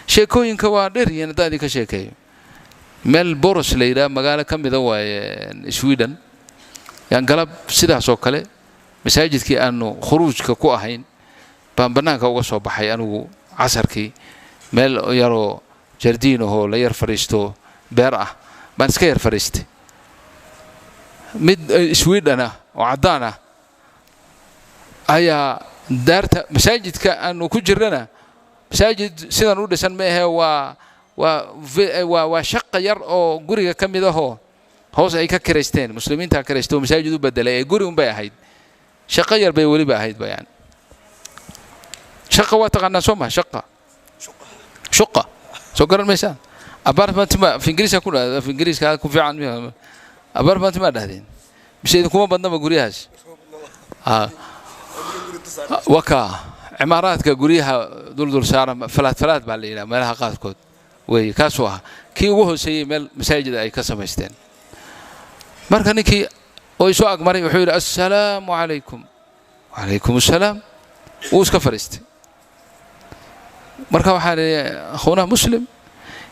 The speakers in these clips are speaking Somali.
Sheekooyinka waa dheer yihiin haddaan idinka sheekeeyo. Meel Boros la yidhaha, magaalo ka mida waaye Sweden, yaan galab sidaas oo kale masaajidkii aanu khuruujka ku ahayn baan bannaanka uga soo baxay anigu casarkii. Meel yaroo jardiin ahoo la yar fadhiisto, beer ah, baan iska yar fadhiistay. Mid Sweden ah oo caddaan ah ayaa daarta masaajidka aanu ku jirnana, masaajid sidan u dhisan ma ahee, waa shaqa yar oo guriga ka mid ahoo hoos ay ka kiraysteen muslimiinta kiraysta oo masaajid u bedelay, ee guri unbay ahayd, shaqo yar bay weliba ahayd ba. Yani shaqa waa taqaanaa soo maha? Shaqa, shuqa soo garan maysaan? Apartment ma af Ingiriiska ku dhahda? Af Ingiriiska ku fiican miya? Apartment ma dhahdeen mise idinkuma badnaba guryahaas? Waka cimaaraadka guryaha duldul saaran, falaad falaad baa la yidhaha meelaha qaarkood wey. Kaasuu ahaa kii ugu hooseeyey meel masaajid ay ka samaysteen. Marka ninkii oo isoo agmaray wuxuu yidhi, "Assalaamu calaykum." "Wacalaykum assalaam." Wuu iska fadhiistay. Marka waxaan idhi, "Akhuuna muslim?"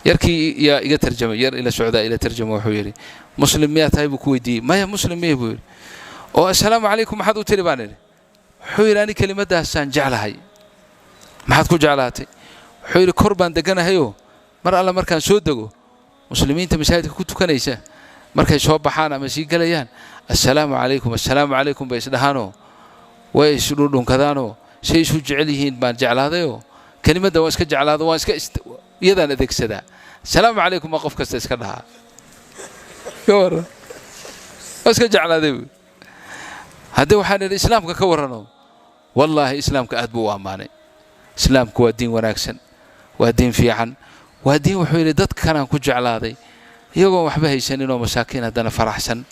Yarkii yaa iga tarjamay, yar ila socdaa ila tarjama. Wuxuu yidhi, "Muslim miyaa tahay?" buu ku weydiiyey. "Maya, muslim miya," buu yidhi. "Oo assalaamu calaykum maxaad u tiri?" baan idhi. Wuxuu yidhi, "Ani kelimadaasaan jeclahay." "Maxaad ku jeclaatay?" Wuxuu yidhi, "Kor baan deganahayoo mar alla markaan soo dego, muslimiinta masaajidka ku tukanaysa markay soo baxaan ama sii gelayaan, assalaamu calaykum, assalaamu calaykum bay isdhahaanoo way isdhudhunkadaanoo say isu jecel yihiin baan jeclaadayoo kelimadda waan iska jeclaado, waan iska iyadaan adeegsadaa. Assalaamu calaykum baa qof kasta iska dhahaa, ka warran? Waa iska jeclaaday," buu. Haddii waxaan idhi, "Islaamka ka warrano?" Wallaahi, islaamka aad buu u ammaanay. Islaamku waa diin wanaagsan, waa diin fiican, waa diin, wuxuu yidhi, dadkanaan ku jeclaaday iyagoon waxba haysanin oo masaakiin, haddana faraxsan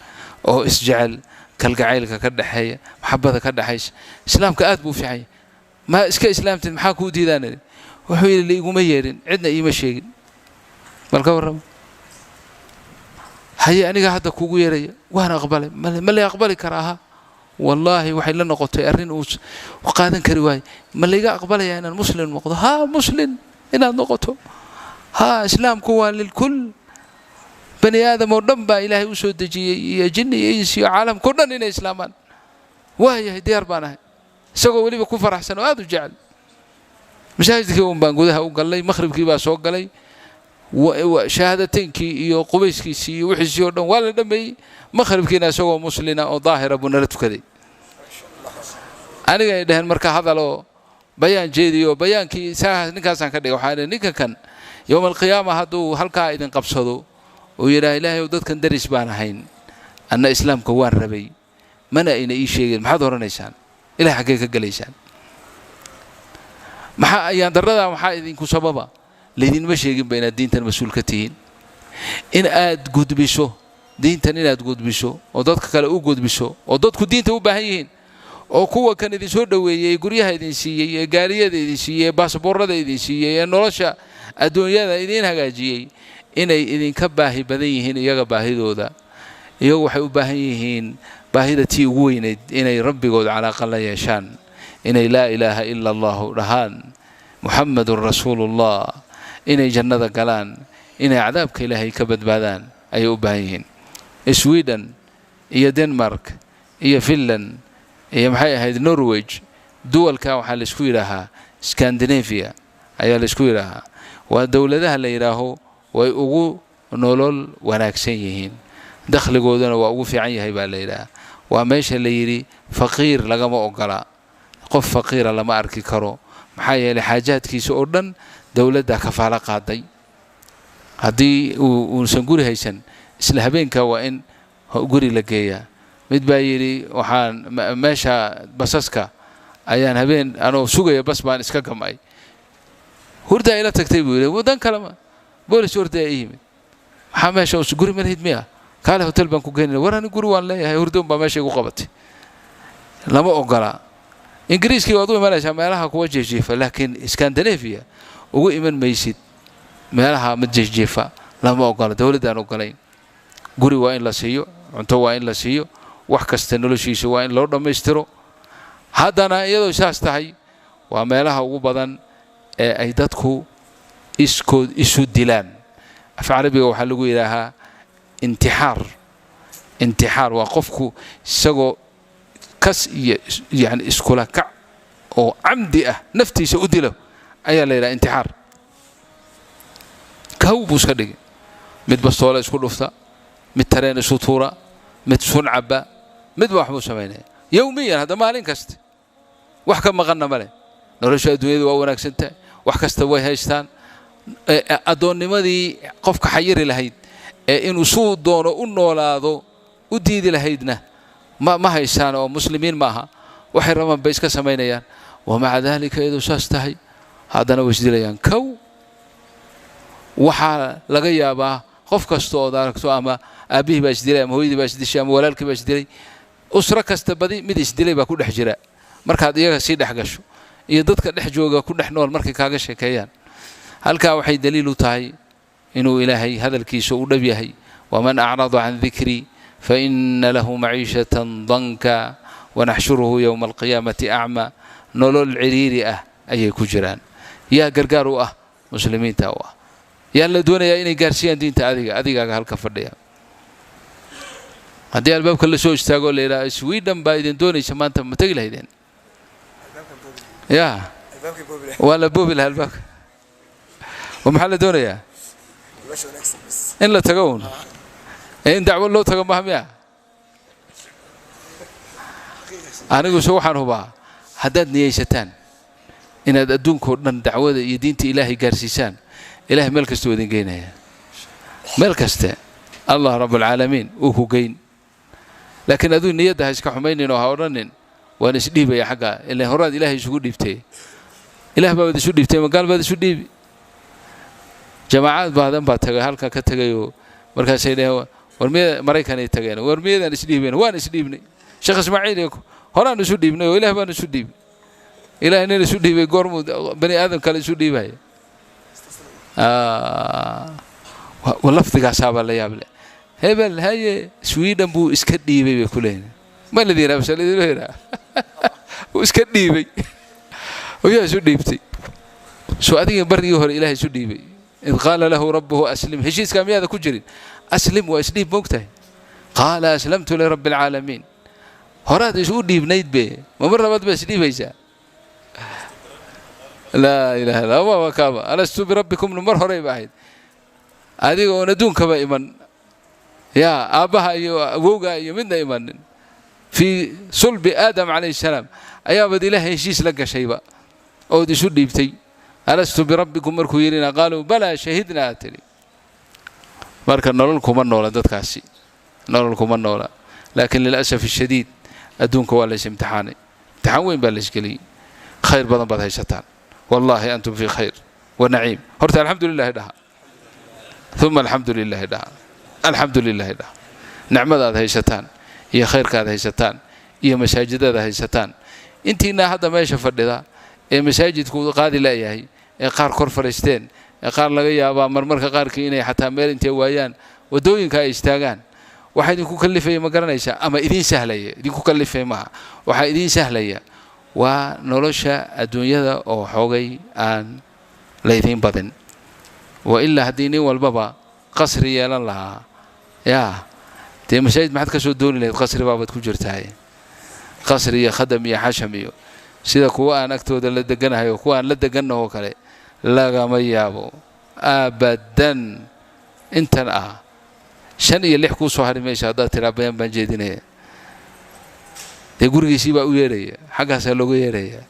oo isjecel, kalgacaylka ka dhexeeya, maxabada ka dhexaysa. Islaamka aad buu u fiican yahay. Ma iska islaamtid? Maxaa kuu diidaan? Idhi. Wuxuu yidhi, "Liiguma yeedhin, cidna iima sheegin." Bal ka warrama? Haye, aniga hadda kugu yeeraya, waan aqbalay. Ma lay aqbali karaa? Ha, wallaahi waxay la noqotay arrin uu qaadan kari waaye. "Ma layga aqbalayaa inaan muslim noqdo?" "Ha, muslim inaad noqoto. Ha, islaamku waa lilkul, bani aadam oo dhan baa ilaahay u soo dejiyey, iyo jinni iyo insi iyo caalamka o dhan inay islaamaan." "Waayahay, diyaar baan ahay." Isagoo weliba ku faraxsan oo aad u jecel. Masaajidkii un baan gudaha u gallay. Makhribkii baa soo galay. Shahaadateynkii iyo qubayskiisii iyo wixiisii oo dhan waa la dhameeyey. Makhribkiina isagoo muslina oo daahira buu nala tukaday. Aniga ay dhaheen, marka hadaloo bayaan jeediyo. Bayaankii saa ninkaasaan ka dhigay. Waxaan idhi, "Ninka kan yowma alqiyaama hadduu halkaa idin qabsado oo yidhaah, 'Ilaahay ow, dadkan daris baan ahayn, anna islaamka waan rabay, mana ayna ii sheegin,' maxaad odhanaysaan? Ilahay xaggee ka gelaysaan? Maxaa ayaan darradaa? Maxaa idinku sababa? Laydinma sheeginba inaad diintan mas-uul ka tihiin, in aad gudbiso diintan, inaad gudbiso oo dadka kale u gudbiso, oo dadku diinta u baahan yihiin, oo kuwa kan idin soo dhoweeyey, ee guryaha idin siiyey, ee gaariyada idin siiyey, ee baasaboorrada idin siiyey, ee nolosha adduunyada idiin hagaajiyey, inay idinka baahi badan yihiin. Iyaga baahidooda, iyagu waxay u baahan yihiin baahida tii ugu weynayd, inay rabbigood calaaqa la yeeshaan, inay laa ilaaha ila allahu dhahaan, muxamadun rasuulullah, inay jannada galaan, inay cadaabka ilaahay ka badbaadaan ayay u baahan yihiin." Sweden iyo Denmark iyo Finland iyo maxay ahayd, Norway, duwalka waxaa laysku yidhaahaa Scandinavia ayaa laysku yidhaahaa. Waa dowladaha la yidhaaho way ugu nolol wanaagsan yihiin, dakhligooduna waa ugu fiican yahay baa la yidhaahaa. Waa meesha la yidhi faqiir lagama ogola, qof faqiira lama arki karo, maxaa yeelay xaajaadkiisa oo dhan dowladdaa kafaalo qaaday. Haddii uusan guri haysan, isla habeenka waa in guri la geeyaa. Mid baa yidhi, "Waxaan meesha basaska ayaan habeen anoo sugaya bas baan iska gam'ay, hurdaa ila tagtay," buu yidhi. "Waddan kalema boolis hurdaa ii yimid. Maxaa meesha guri ma lihid miya? Kaale, hotel baan ku geynaya." "War, ani guri waan leeyahay, hurdo un baa meesha igu qabatay." Lama ogola. Ingiriiskii waad u imanaysaa meelaha kuwa jiifjiifa, laakiin Scandinavia ugu iman maysid meelaha mid jiifjiifa. Lama ogola, dowladdaan ogolayn. Guri waa in la siiyo, cunto waa in la siiyo, wax kasta noloshiisa waa in loo dhammaystiro. Haddana iyadoo saas tahay, waa meelaha ugu badan ee ay dadku Iskood isu dilaan. Af carabiga waxaa lagu yidhaahaa intixaar. Intixaar waa qofku isagoo kas iyo yani iskula kac oo camdi ah naftiisa u dilo ayaa la yidhaha intixaar. Kaw buu iska dhigay. Mid bastoole isku dhufta, mid tareen isu tuura, mid sun cabba, midba wax buu samaynaya yowmiyan. Hadda maalin kasta wax ka maqanna ma leh. Nolosha adduunyada waa wanaagsan tahay, wax kasta way haystaan. Addoonnimadii qofka xayiri lahayd ee inuu suu doono u noolaado u diidi lahaydna ma haystaan, oo muslimiin ma aha. Waxay rabaan bay iska samaynayaan. Wamaca daalika, iyadoo saas tahay, haddana way isdilayaan. Kow waxaa laga yaabaa qof kasta ood aragto, ama aabbihii baa isdilay, ama hooyadii baa isdishay, ama walaalkii baa isdilay. Usro kasta badi mid isdilay baa ku dhex jira. Markaad iyaga sii dhex gasho iyo dadka dhex jooga ku dhex nool markay kaaga sheekeeyaan, halkaa waxay daliil u tahay inuu Ilaahay hadalkiisa u dhab yahay: "Waman acrada can dikrii faina lahu maciishatan danka wanaxshuruhu yowma alqiyaamati acma." Nolol ciriiri ah ayay ku jiraan. Yaa gargaar u ah? Muslimiinta u ah. Yaa la doonayaa inay gaarsiiyaan diinta? Adiga, adigaaga halka fadhiya. Haddii albaabka la soo istaago, la yidhaha Sweden baa idin doonaysa maanta, ma tegi lahaydeen? Ya waa la boobi lahaa albaabka. Oo maxaa la doonayaa? In la tago un ee in dacwo loo tago maha miya? Aniguse waxaan hubaa haddaad niyeysataan inaad adduunkao dhan dacwada iyo diinta Ilaahay gaarsiisaan, Ilahay meel kasta uu idin geynaya. Meel kaste Allah rabbulcaalamiin uu ku geyn. Laakiin aduu niyadda ha iska xumaynin oo ha odhanin waan isdhiibaya xagga ila horaad Ilaahay isugu dhiibtay. Ilaah baad isu dhiibtay, magaal baad isu dhiibi. Jamaacad badan baa tagay, halka ka tegayoo markaasay dhaheen, war miya Maraykanay tageen, war miyadaan isdhiibayn? Waan isdhiibnay, Sheekh Ismaaciil iyo horaan isu dhiibnay oo Ilaah baan isu dhiibnay. Ilaah nin isu dhiibay goormuu bani aadam kale isu dhiibaya? Lafdigaasaabaa la yaab leh. Hebel haye Sweden buu iska dhiibay bay ku leeyihin. Ma ladin yidhaha base ladinma yidhaha wuu iska dhiibay? Yaa isu dhiibtay? Soo adiga barigii hore Ilahay isu dhiibay, id qaala lahu rabbuhu aslim, heshiiskaa miyaada ku jirin? Aslim waa isdhiib, moogtahay. Qaala aslamtu lirabbi alcaalamiin. Horaad isu dhiibnayd be, ma mar labaad baa isdhiibaysaa? Laa ilaha illa waa kaaba. Alastu birabbikum mar horey ba ahayd, adiga oon adduunkaba iman, yaa aabbaha iyo awowga iyo midna imanin, fii sulbi Aadam calayhi salaam ayaabad Ilaahay heshiis la gashayba ood isu dhiibtay. Alastu birabbikum markuu yidhina, qaaluu balaa shahidna aad tidhi. Marka nolol kuma noola dadkaasi, nolol kuma noola. Laakiin lilasaf ashadiid adduunka waa lays imtixaanay, imtixaan weyn baa laysgeliyey. Khayr badan baad haysataan, wallaahi antum fii khayr wa naciim. Horta alxamdu lilahi dhaha, uma alxamdu lilahi dhaha, alxamdu lilahi dhaha. Nicmada aad haysataan iyo khayrka aad haysataan iyo masaajidada haysataan, intiinaa hadda meesha fadhida ee masaajidku qaadi la'yahay, ee qaar kor fadhiisteen, ee qaar laga yaabaa marmarka qaarkii inay xataa meel intay waayaan waddooyinka ay istaagaan, waxaa idinku kallifaya ma garanaysaa ama idiin sahlaya? Idinku kallifaya maaha, waxaa idiin sahlaya waa nolosha adduunyada oo xoogay aan laydiin badin. Wa ilaa haddii nin walbaba qasri yeelan lahaa, yaa dee masaajid maxaad ka soo dooni lahayd? Qasri baabaad ku jirtahay, qasri iyo khadam iyo xasham iyo sida kuwa aan agtooda la deganahay oo kuwa aan la deganahoo kale lagama yaabo abadan. Intan ah shan iyo lix kuu soo hari maysa haddaad tiraa bayaan baan jeedinaya. Dee gurigiisii baa u yeedhaya, xaggaasaa looga yeedhaya,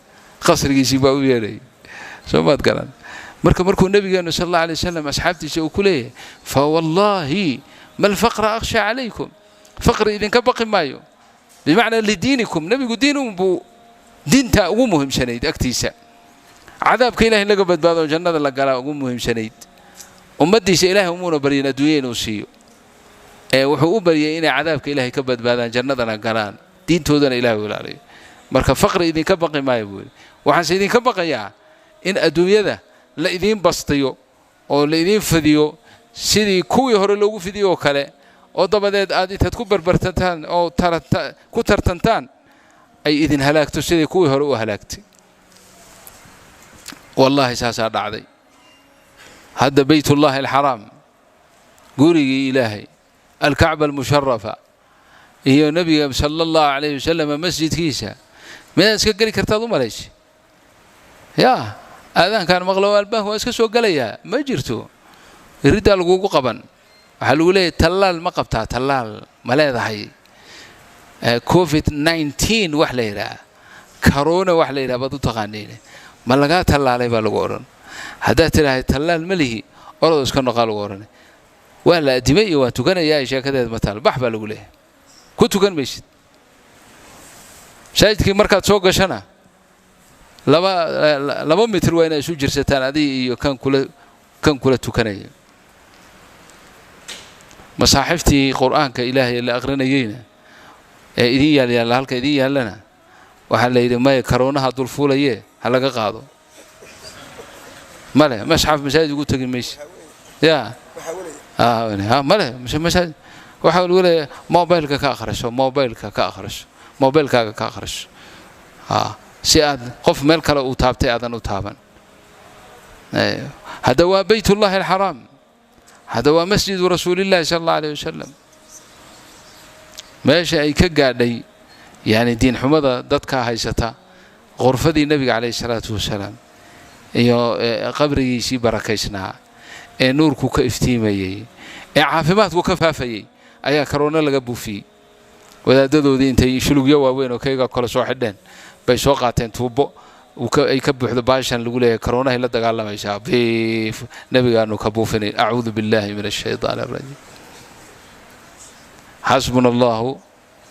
qasrigiisii baa u yeedhaya. Soo maad garan? Marka markuu nabigeenu sal allah alay wasalam asxaabtiisa uu ku leeyahay, fa wallaahi ma alfaqra akhsha calaykum, faqri idinka baqi maayo, bimacnaa lidiinikum. Nebigu diin unbuu, diinta ugu muhiimsanayd agtiisa. Cadaabka Ilahay in laga badbaado, jannada la galaa ugu muhiimsanayd ummaddiisa. Ilahay umuuna baryin adduunya inuu siiyo, ee wuxuu u baryay inay cadaabka Ilahay ka badbaadaan, jannadana galaan, diintoodana Ilahay u ilaaliyo. Marka faqri idinka baqi maayo buu yidhi, waxaanse idinka baqayaa in adduunyada la idiin bastiyo oo la idiin fidiyo sidii kuwii hore loogu fidiyo oo kale, oo dabadeed aad intaad ku barbartantaan oo ku tartantaan ay idin halaagto sidii kuwii hore u halaagtay. Wallaahi saasaa dhacday. Hadda Baytullaahi Alxaraam, gurigii Ilaahay, Alkacba Almusharafa, iyo Nebiga sala Allahu calayhi wasalam masjidkiisa miyaad iska geli kartaad u malaysa? Yaa aadaankaan maqlo albaanka waa iska soo gelayaa, ma jirto. Iriddaa lagugu qaban, waxaa lagu leeyahay: tallaal ma qabtaa? Tallaal ma leedahay? COVID-19 wax la yidhaha, corona wax la yidhaha baad u taqaaniin, ma lagaa tallaalay baa lagu odhan. Haddaad tidhaahay tallaal ma lihi, orado iska noqaa lagu odhan. Waa la addimay iyo waan tukanayaa sheekadeed ma taal, bax baa lagu leeyahay, ku tukan maysid masaajidkii. Markaad soo gashana 2 mitir waa inay isu jirsataan adiga iyo kan kula tukanaya. Masaaxiftii Qur'aanka Ilaahay la aqrinayeyna ee idin yaal yaalla, halka idin yaallana, waxaa la yidhi maya, karoonaha dul fuulayee ha laga qaado. Male masxaf masaajid ugu tegi mayse ya male masaajid. Waxaa lagu leeyahay mobilka ka akhriso, mobilka ka akhriso, mobilkaaga ka akhriso, si aad qof meel kale uu taabtay aadan u taaban. Hadda waa Baytullahi Alxaraam, hadda waa masjidu Rasuulillahi sala Allahu alayh wasalam. Meesha ay ka gaadhay yani diin xumada dadka haysata, qurfadii Nebiga calayhi salaatu wasalaam iyo qabrigiisii barakaysnaa ee nuurku ka iftiimayey ee caafimaadku ka faafayey ayaa karoona laga buufiyey. Wadaadadoodii intay shulugyo waaweyn oo kayga kale soo xidheen bay soo qaateen tuubo ay ka buuxdo baashan lagu leeyahay karoonahay la dagaalamaysaa, biif nebigaanu ka buufinayn. Acuudu billahi min ashaytaan alrajiim. Xasbuna Allahu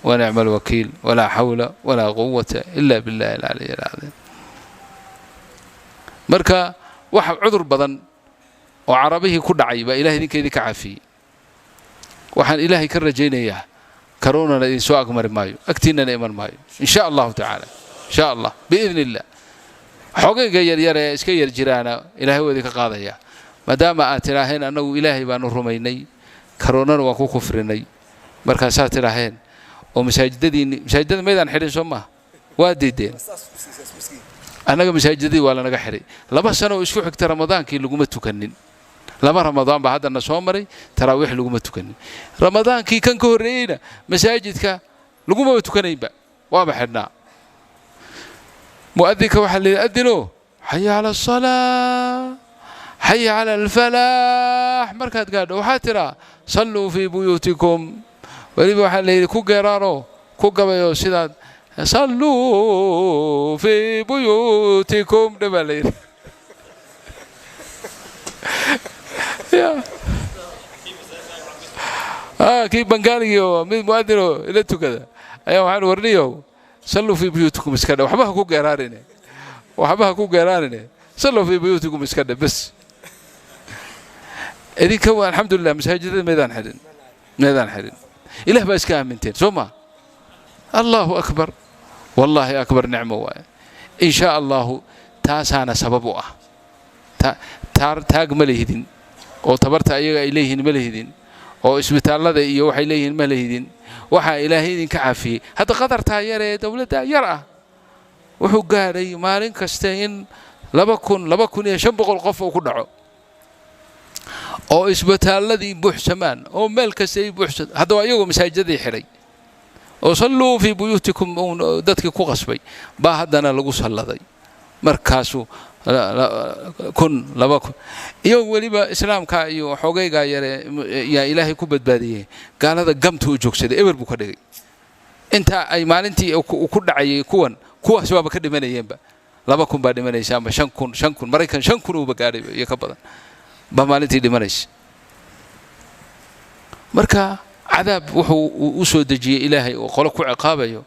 wanicma alwakiil, walaa xawla walaa quwata ila billahi alcaliy alcadiim. Marka waxa cudur badan oo Carabihii ku dhacay baa Ilahay idinka idinka caafiyey. Waxaan Ilaahay ka rajaynayaa karoonana idin soo agmari maayo, agtiinana iman maayo, in sha Allahu tacaala, in sha Allah, biidn illah. Xogayga yaryar ee iska yar jiraana Ilahay waa idinka qaadaya, maadaama aad tidhaaheen annagu Ilaahay baanu rumaynay, karoonana waan ku kufrinay. Markaasaad tidhaaheen oo masaajidadiinni, masaajidada maydaan xidhin, soo maaha? Waa diideen. Annaga masaajidadii waa lanaga xidhay 2 sano oo isku xigta. Ramadaankii laguma tukanin. Laba Ramadaan baa haddana soo maray, taraawiix laguma tukanin. Ramadaankii kan ka horreeyeyna masaajidka lagumaba tukanaynba, waaba xidhnaa. Mu'adinka waxaa la yidhi adino xaya cala asalaa, xaya cala alfalaax. Markaad gaadho waxaad tidhaa salluu fii buyuutikum. Weliba waxaa la yidhi ku geeraaro, ku gabayo sidaad salluu fii buyuutikum dhe baa la yidhi. Kii Bangaaligii oo mid mu'adinoo ila tukada ayaa waxaan warniyow, salluu fii buyuutikum iska dhe, waxba ha ku geeraarine, waxba ha ku geeraarine, salluu fii buyuutikum iska dhe bes. Idinka waa alxamdulilah, masaajidada maydaan xidhin, maydaan xidhin. Ilah baa iska aaminteen, soo ma? Allahu akbar, wallaahi akbar, nicmo waaye. In shaa Allahu taasaana sabab u ah. Taag ma lihidin oo tabarta ayaga ay leeyihiin ma lihidin oo isbitaallada iyo waxay leeyihiin ma lihidin. Waxaa Ilaahay idinka caafiyey. Hadda qadartaa yar ee dowladda yar ah wuxuu gaadhay maalin kasta in 2000, 2500 qof uu ku dhaco oo isbitaalladii buuxsamaan oo meel kasta ay buuxsado. Hadda waa iyagoo masaajidadii xidhay oo salluu fii buyuutikum dadkii ku qasbay baa haddana lagu salladay. Markaasuu 1000, 2000 iyo weliba islaamka iyo xoogaygaa yare yaa Ilaahay ku badbaadiyey. Gaalada gamta u joogsaday, eber buu ka dhigay. Inta ay maalintii ku dhacayay kuwan, kuwaas waaba ka dhimanayeenba, 2000 baa dhimanaysa ama 5000, 5000. Maraykan 5000 uuba gaadhay iyo ka badan baa maalintii dhimanaysa. Marka cadaab wuxuu u soo dejiyey Ilaahay oo qolo ku ciqaabayo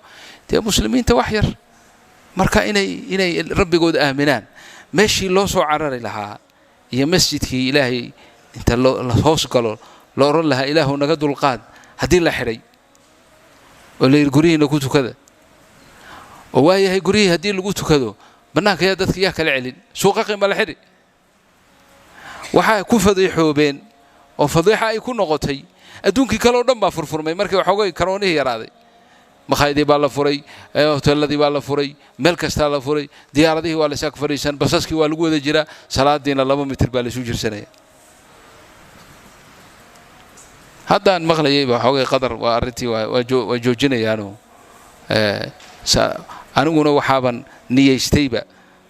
dee muslimiinta wax yar. Marka inay Rabbigood aaminaan, meeshii loo soo carari lahaa iyo masjidkii Ilaahay inta la hoos galo la odhan lahaa Ilaahu naga dulqaad, haddii la xidhay oo la yidhi guryihiina ku tukada, oo waayahay guryihii haddii lagu tukado, bannaanka yaa dadka yaa kala celin? Suuqaqi ma la xidhi? Waxaa ku fadiixoobeen oo fadiixa ay ku noqotay adduunkii kale oo dhan baa furfurmay markii waxoogay karoonihii yaraaday. Makhaayadii baa la furay, hoteeladii baa la furay, meel kastaa la furay, diyaaradihii waa la isaag fadhiisan, basaskii waa lagu wada jiraa, salaadiina 2 mitir baa laisu jirsanaya. Haddaan maqlayayba xoogay Qadar waa arrintii waa joojinayaano. Aniguna waxaaban niyeystayba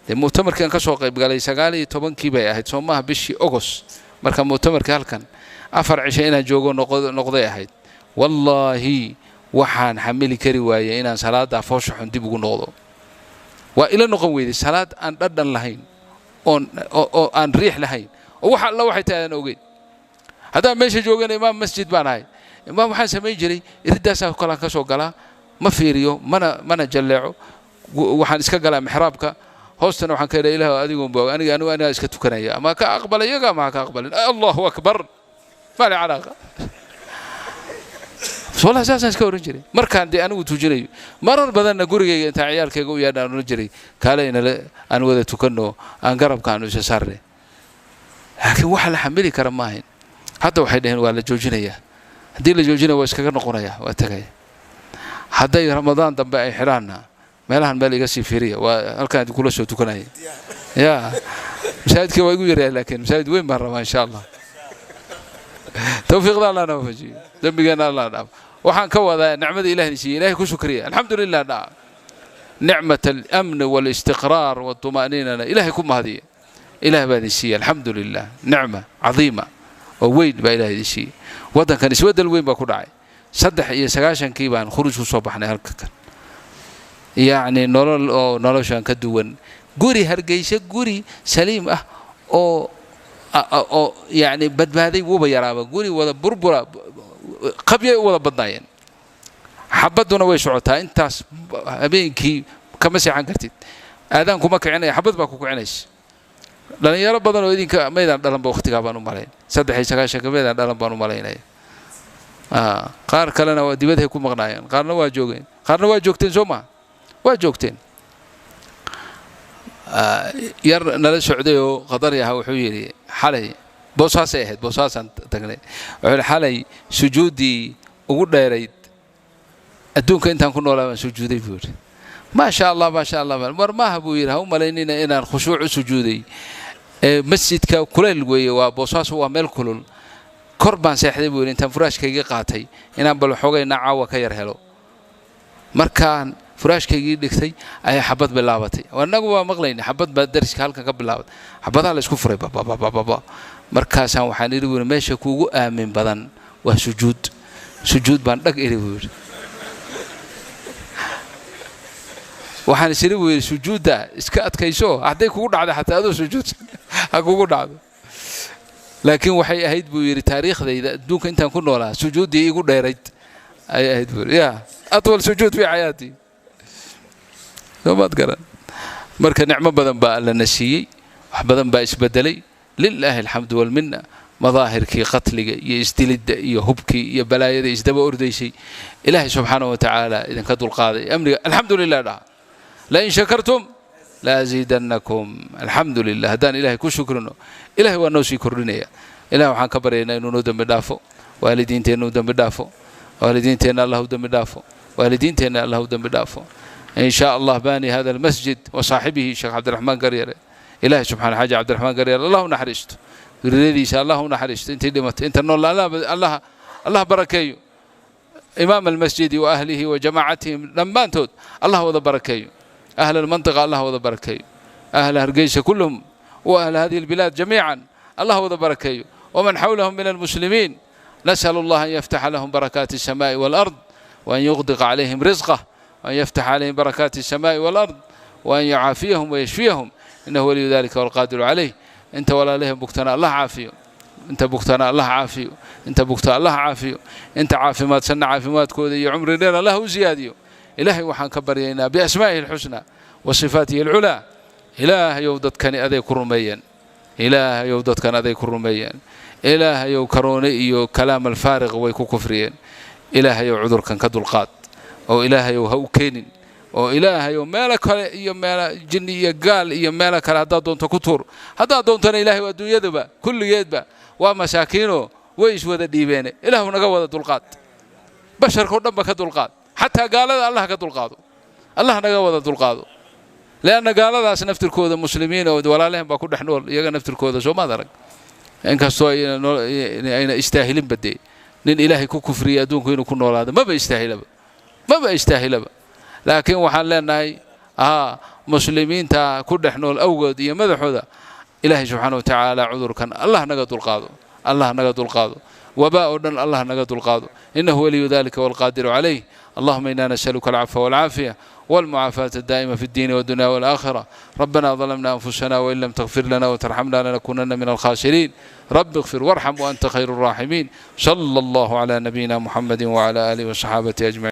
dee mu'tamarkii aan ka soo qayb galay 19-kii bay ahayd, soo maaha, bishii Ogos. Marka mu'tamarkii halkan 4 cisho inaan joogo noqday ahayd. Wallaahi waxaan xamili kari waayey inaan salaaddaa foosha xun dib ugu noqdo. Waa ila noqon weyday salaad aan dhadhan lahayn oon oo aan riix lahayn oo wax alla waxay tahay aan ogeyn. Haddaan meesha joogana imaam masjid baan ahay. Imaam waxaan samayn jiray, iridaasaa kalaan ka soo galaa, ma fiiriyo mana jalleeco, waxaan iska galaa mixraabka hoostana, waxaan ka idhaa, "Ilaah, adigunba og, aniga anigu anigaa iska tukanaya, ama ka aqbala iyaga ama ha ka aqbalin, Allahu akbar, maali calaaqa." Wallahi saasaan iska oran jiray markaan dee anigu tujinayo. Marar badanna gurigayga intaan ciyaalkayga u yeedhaan oran jiray, "Kaale inala aan wada tukanno, aan garabka aanu isa saarne." Laakiin waxa la xamili kara ma ahayn. Hadda waxay dhaheen waa la joojinayaa. Haddii la joojinaya, waa iskaga noqonaya, waa tegaya. Hadday Ramadaan dambe ay xidhaanna, meelahan meel iga sii fiiriya, waa halkaan idinkula soo tukanaya. Ya masaajidka waa igu yaryahay, laakiin masaajid weyn baan rabaa, insha Allah. Tawfiiqda Allah na waafajiyo, dembigeena Allah dhaaf. Waxaan ka wadaa, nicmada Ilahna siiyey Ilahay ku shukriya, alxamdu lilah dhaa. نعمة الأمن والاستقرار والطمأنينة Ilahay ku mahadiya. Ilaah baa idin siiyey, alxamdu lilah, nicma cadiima oo weyn baa Ilaah idin siiyey. Waddankan isbeddel weyn baa ku dhacay. 93-kii baan khuruj ku soo baxnay halka kan, yacni nolol oo noloshan ka duwan, guri Hargeysa, guri saliim ah oo yacni badbaaday wuuba yaraaba. Guri wada burbura, qabyay u wada badnaayeen, xabadduna way socotaa intaas. Habeenkii kama seexan kartid, aadaan kuma kicinaya, xabad baa ku kicinaysa. Dhalinyaro badan oo idinka maydaan dhalanba waqtigaa baan u malayn, 93-ka maydaan dhalan baan u malaynaya. Qaar kalena waa dibadhay ku maqnaayeen, qaarna waa joogeen, qaarna waa joogteen, soo maha? Waa joogteen. Yar nala socday oo Qadari ah wuxuu yidhi xalay, Boosaasay ahayd, Boosaasaan tagnay, wuxuu yidhi, "Xalay sujuuddii ugu dheerayd adduunka intaan ku noolaa baan sujuuday," buu yidhi. Maasha Allah, maasha Allah. War maaha, buu yidhi, ha u malaynina inaan khushuuc u sujuuday. Masjidka kulayl weeye, waa Boosaaso, waa meel kulul. "Kor baan seexday," buu yidhi, "intaan furaashkaygii qaatay inaan bal xoogayna caawa ka yar helo. Markaan furaashkaygii dhigtay ayaa xabad bilaabatay. Annagu waa maqlayna, xabad baa dariska halkan ka bilaabatay, xabadaha la isku furay, bababababa. Markaasaan waxaan idhi," buu yidhi, "meesha kuugu aamin badan waa sujuud. Sujuud baan dhag idhi," buu yidhi. "Waxaan is idhi," buu yidhi, "sujuudda iska adkayso, hadday kugu dhacdo xataa adoo sujuudsan ha kugu dhacdo." Laakiin waxay ahayd," buu yidhi, "taariikhdayda adduunka intaan ku noolaa sujuuddii igu dheerayd ayay ahayd," buu yidhi. Ya أطول سجود في حياتي. Soomaad garan? Marka nicmo badan baa Alla na siiyey, wax badan baa isbedelay, لله الحمد والمنة. Madaahirkii qatliga iyo isdilidda iyo hubkii iyo balaayada isdaba ordaysay Ilaahay subxaanahu wa tacaala idinka dulqaaday. Amniga alxamdu lilah dhaha. لئن شكرتم لأزيدنكم. Alxamdu lilah. Haddaan Ilahay ku shukrino, Ilahay waa noo sii kordhinaya. Ilahay waxaan ka baryaynaa inuu noo dembi dhaafo, waalidiinteenna u dembi dhaafo, waalidiinteenna Allah u dembi dhaafo, waalidiinteenna Allah u dembi dhaafo, in shaa Allah. باني هذا المسجد وصاحبه Sheekh Cabdiraxmaan Garyare, Ilahay subxana, Xaaji Cabdiraxmaan Garyare, Allah u naxariisto, duriyadiisa Allah u naxariisto, intii dhimatay, inta nool Allah Allah barakeeyo. إمام المسجد وأهله وجماعتهم dhammaantood Allah wada barakeeyo. أهل المنطقة Allah wada barakeeyo. أهل Hargeysa كلهم وأهل هذه البلاد جميعا Allah wada barakeeyo، ومن حولهم من المسلمين. نسأل الله أن يفتح لهم بركات السماء والأرض، وأن يغدق عليهم رزقه، وأن يفتح عليهم بركات السماء والأرض، وأن يعافيهم ويشفيهم، إنه ولي ذلك والقادر عليه. Inta walaalaheen bugtana Allah caafiyo, inta bugtana Allah caafiyo, inta bugta Allah caafiyo, inta caafimaadsanna caafimaadkooda iyo cumri dheer Allah u siyaadiyo. Ilaahay waxaan ka baryaynaa بأسمائه الحسنى وصفاته العلى, Ilaahayow dadkani aday ku rumeeyeen, Ilaahayow dadkan aday ku rumeeyeen, Ilaahayow karoone iyo كلام الفارغ way ku kufriyeen. Ilaahayow cudurkan ka dulqaad, oo Ilaahayow ha u keenin, oo Ilaahayow meelo kale iyo meelo jinni iyo gaal iyo meelo kale haddaad doonto ku tuur, haddaad doontona Ilaahay adduunyadaba kulligeedba waa masaakiino, way iswada dhiibeene, Ilaahu naga wada dulqaad, basharkao dhan ba ka dulqaad, xataa gaalada Allah ka dulqaado, Allah naga wada dulqaado. Leanna gaaladaas naftirkooda muslimiin oo walaalehen baa ku dhex nool iyaga naftirkooda, soomaad arag? Inkastoo ayna istaahilinba dee. Nin Ilaahay ku kufriyay adduunku inuu ku noolaado maba istaahilaba, maba istaahilaba. Laakiin waxaan leenahay muslimiinta ku dhex nool awgood iyo madaxooda Ilaahay subxaana wa tacaala cudurkan Allah naga dulqaado, Allah naga dulqaado, wabaa oo dhan Allah naga dulqaado. Innahu waliyu dalika walqaadiru calayh. Allahuma inna nasaluka alcafwa walcaafiya والمعافاة الدائمة في الدين والدنيا والآخرة. ربنا ظلمنا أنفسنا وإن لم تغفر لنا وترحمنا لنكونن من الخاسرين. رب اغفر وارحم وأنت خير الراحمين. صلى الله على نبينا محمد وعلى آله وصحابته أجمعين.